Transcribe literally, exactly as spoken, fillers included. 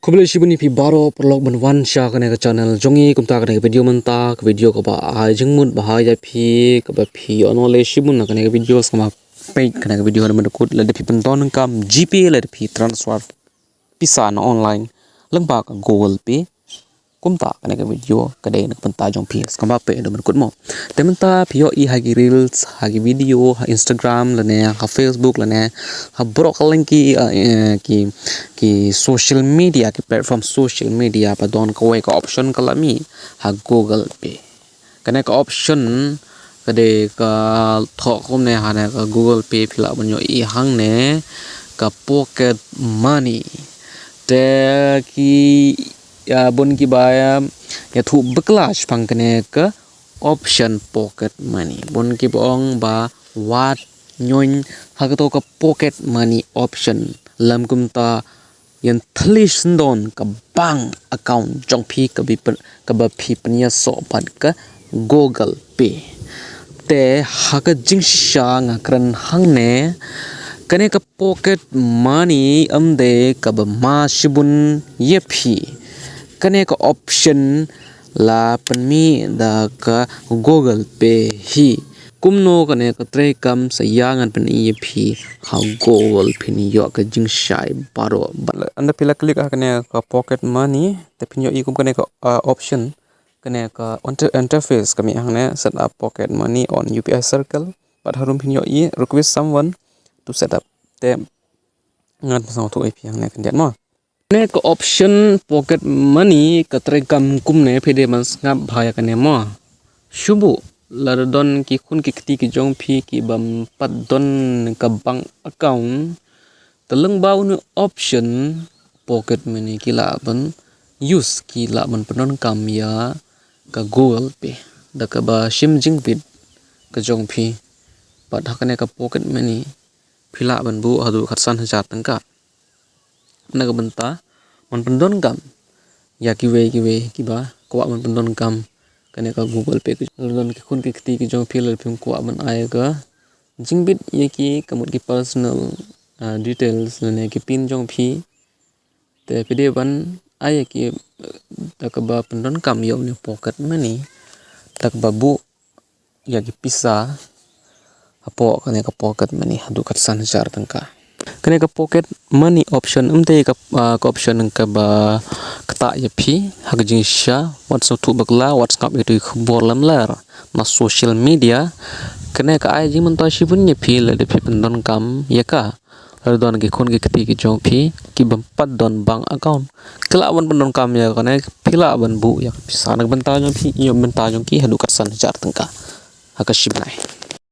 Khublei shibun ïa phi baroh paralok ban wan sha kane ka channel jong ngi. Kumta kane ka video mynta ka video kaba ai jingmut bha ïa phi, kaba phi ïoh knowledge shibun na kane ka video. Sngewbha peit kane ka video haduh ban kut, lada phi pyndonkam GPay, lada phi transfer pisa na online lyngba ka Google Pay. Kumta kane ka video ka dei na ka bynta jong phi, sngewbha peit haduh ban kut mo. Te mynta phi ïohi ha ki reels, ha ki video, ha Instagram lane ha Facebook lane ha baroh ka leng ki, eh, eh, ki, ki social media, ki platform social media, ba don kawei ka option ka la mih ha Google Pay. Kane ka option ka dei ka thoh kumne ha ne ka Google Pay, phi lah ban ïohi hangne ka Pocket Money. Te ki, ïa, bun kiba ïa, ïathuh bakla shaphang kane ka option Pocket Money. Bun kiba ong ba wat ñion ha kato ka Pocket Money option. Lym kumta, ïa thli sngewdon ka bank account jong phi kaba phi pyn-, kaba phi pynïasoh bad ka Google Pay. Te ha ka jingshisha nga kren hangne, kane ka Pocket Money ym dei kaba ma shibun ïa phi. Kane ka option la pynmih da ka Google Pay hi. Kumno kane ka treikam sa ïa ngan pyni ïa phi ha Google, phin ïoh ka jingshai baroh. Bad ynda phi la click ha kane ka Pocket Money, te phin ïohi kum kane ka, ah, option, kane ka inter-, interface ka mih hangne, set up Pocket Money on U P I Circle. Bad harum phin ïohi request someone to set up. Te ngan pynsngewthuh ïa phi hangne khyndiat mo. Kane ka option Pocket Money ka treikam kumne, phi dei ban sngap bha ïa kane mo. Shu buh, lada don ki khun ki kti ki jong phi ki bym pat don ka bank account, te lyngba une u option Pocket Money ki lah ban use, ki lah ban pyndonkam ïa ka Google Pay da kaba shim jingbit ka jong phi. Bad ha kane ka Pocket Money phi lah ban buh haduh khatsan hajar tyngka. Na ka bynta ban pyndonkam ïa kiwei kiwei kiba kwah ban pyndonkam kane ka Google Pay. Lada don ki khun ki kti ki jong phi, lada phim kwah ban ai ka jingbit ïa ki, ka mut ki personal, ah, details lane ki pin jong phi, te phi dei ban ai ïa ki, eh, da kaba pyndonkam ïa une u Pocket Money, da kaba buh ïa ki pisa hapoh kane ka Pocket Money haduh khatsan hajar tyngka. Kane ka Pocket Money option ym dei ka, ah, ka option kaba ktah ïa phi. Ha ka jingshisha, wat sngewthuh bakla, wat sngap ïa kito ki khubor lamler na social media. Kane ka ai jingmyntoi shibun ïa phi lada phi pyndonkam ïa ka. Lada don ki khun ki kti ki jong phi ki bym pat don bank account, ki lah ban pyndonkam ïa kane, phi lah ban buh ïa ka pisa na ka bynta jong phi, ïa ka bynta jong ki haduh khatsan hajar tyngka ha ka shi bnai.